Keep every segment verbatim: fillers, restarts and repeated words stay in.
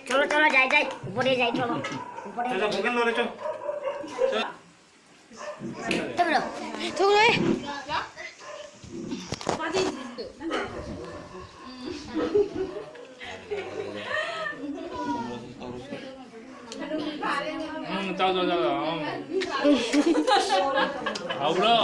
চলো, চলো, যাই, যাই। উপরে যাই, চলো। উপরে যাই। চলো, চলো। হুম, যাও, যাও, যাও, যাও। হুম। আউরা।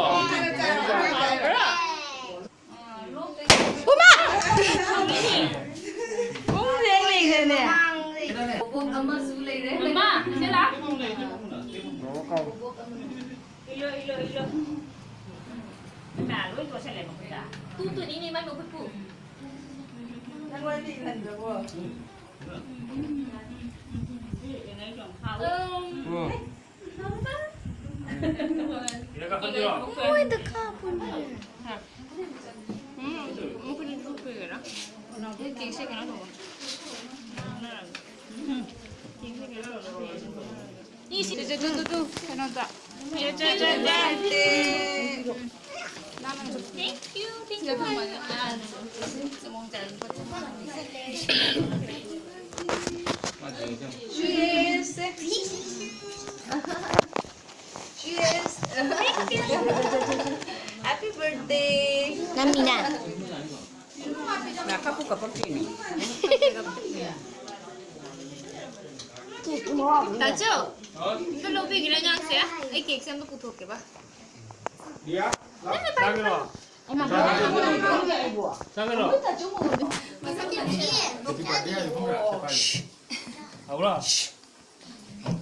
Thank you, thank you. Cheers. Cheers. Happy birthday. ꯅꯝꯃꯤꯅ꯫ ꯉꯥ ꯀꯞꯄꯨ ꯀꯞꯄꯛꯇꯦꯅꯦ꯫ ꯇꯥꯆꯧ, ꯑꯝꯇ ꯂꯧꯕꯤꯒꯦꯔꯥ ꯑꯉꯥꯡꯁꯦ? ꯑꯩ ꯀꯦꯛꯁꯦ ꯑꯝꯇ ꯄꯨꯊꯣꯛꯀꯦꯕ꯫ ꯆꯥꯒꯦꯔꯣ? ꯆꯥꯒꯦꯔꯣ? ꯃꯁꯛ ꯌꯥꯝ ꯊꯤꯌꯦ꯫ ꯍꯧꯔꯣ꯫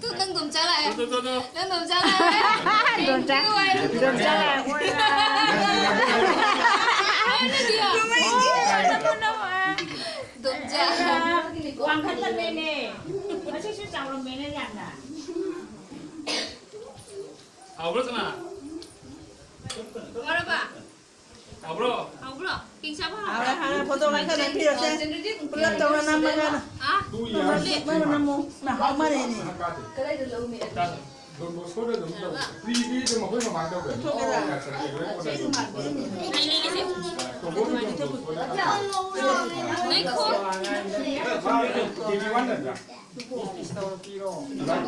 ꯇꯨ, ꯅꯪ ꯑꯗꯨꯝ ꯆꯥ ꯂꯥꯛꯑꯦ꯫ Two, two, two, two. ꯅꯪ ꯑꯗꯨꯝ ꯆꯥ ꯂꯥꯛꯑꯦ꯫ ꯑꯗꯨꯝ ꯆꯥ-, ꯑꯗꯨꯝ ꯆꯥ ꯂꯥꯛꯑꯦ꯫ ꯑꯗꯨꯝ ꯆꯥ꯫ ꯋꯥꯡꯈꯠꯂꯝꯃꯦꯅꯦ꯫ ꯃꯁꯤꯁꯨ ꯆꯥꯎꯔꯝꯃꯦꯅꯦ ꯌꯥꯝꯅ꯫ ꯍꯥꯎꯕ꯭ꯔꯣ, ꯁꯅꯥ? ꯋꯥꯔꯕ? ꯍꯥꯎꯕ꯭ꯔꯣ? ꯍꯥꯎꯕ꯭ꯔꯣ? ꯀꯦꯛ ꯆꯥꯕ ꯍꯥꯎꯕ꯭ꯔꯣ? ꯍꯥꯎꯔꯦ, ꯍꯥꯎꯔꯦ꯫ ꯐꯣꯇꯣ ꯈꯔ ꯅꯝꯕꯤꯔꯣꯁꯦ꯫ ꯄꯨꯂꯞ ꯇꯧꯔ ꯅꯝꯃꯒ꯫ ꯑꯥ? ꯅꯝꯃꯣ, ꯅꯝꯃꯣ, ꯅꯝꯃꯣ꯫ ꯃꯥ ꯍꯥꯎꯃꯜꯂꯦꯅꯦ꯫ ꯀꯗꯥꯏꯗ ꯂꯧꯅꯤ? Don Bosco-ꯗ ꯑꯗꯨꯝ ꯇꯧꯋꯦ꯫ ꯄ꯭ꯔꯤꯗꯤ ꯑꯗꯨꯝ ꯑꯩꯈꯣꯏ ꯃꯃꯥꯡ ꯇꯧꯗꯣꯏꯅꯤ꯫ ꯑꯣ, ꯌꯥ, ꯁꯕꯖꯦꯛ ꯂꯣꯏ ꯑꯣꯟꯅꯗꯣꯏꯅꯤ꯫ ꯇꯣꯝꯕꯣꯗꯤ Don Bosco-ꯗ ꯇꯧꯋꯦ꯫ ꯉꯥꯏꯈꯣ꯫ ꯀꯦ ꯖꯤ ꯋꯥꯟ ꯅꯠꯇ꯭ꯔꯥ?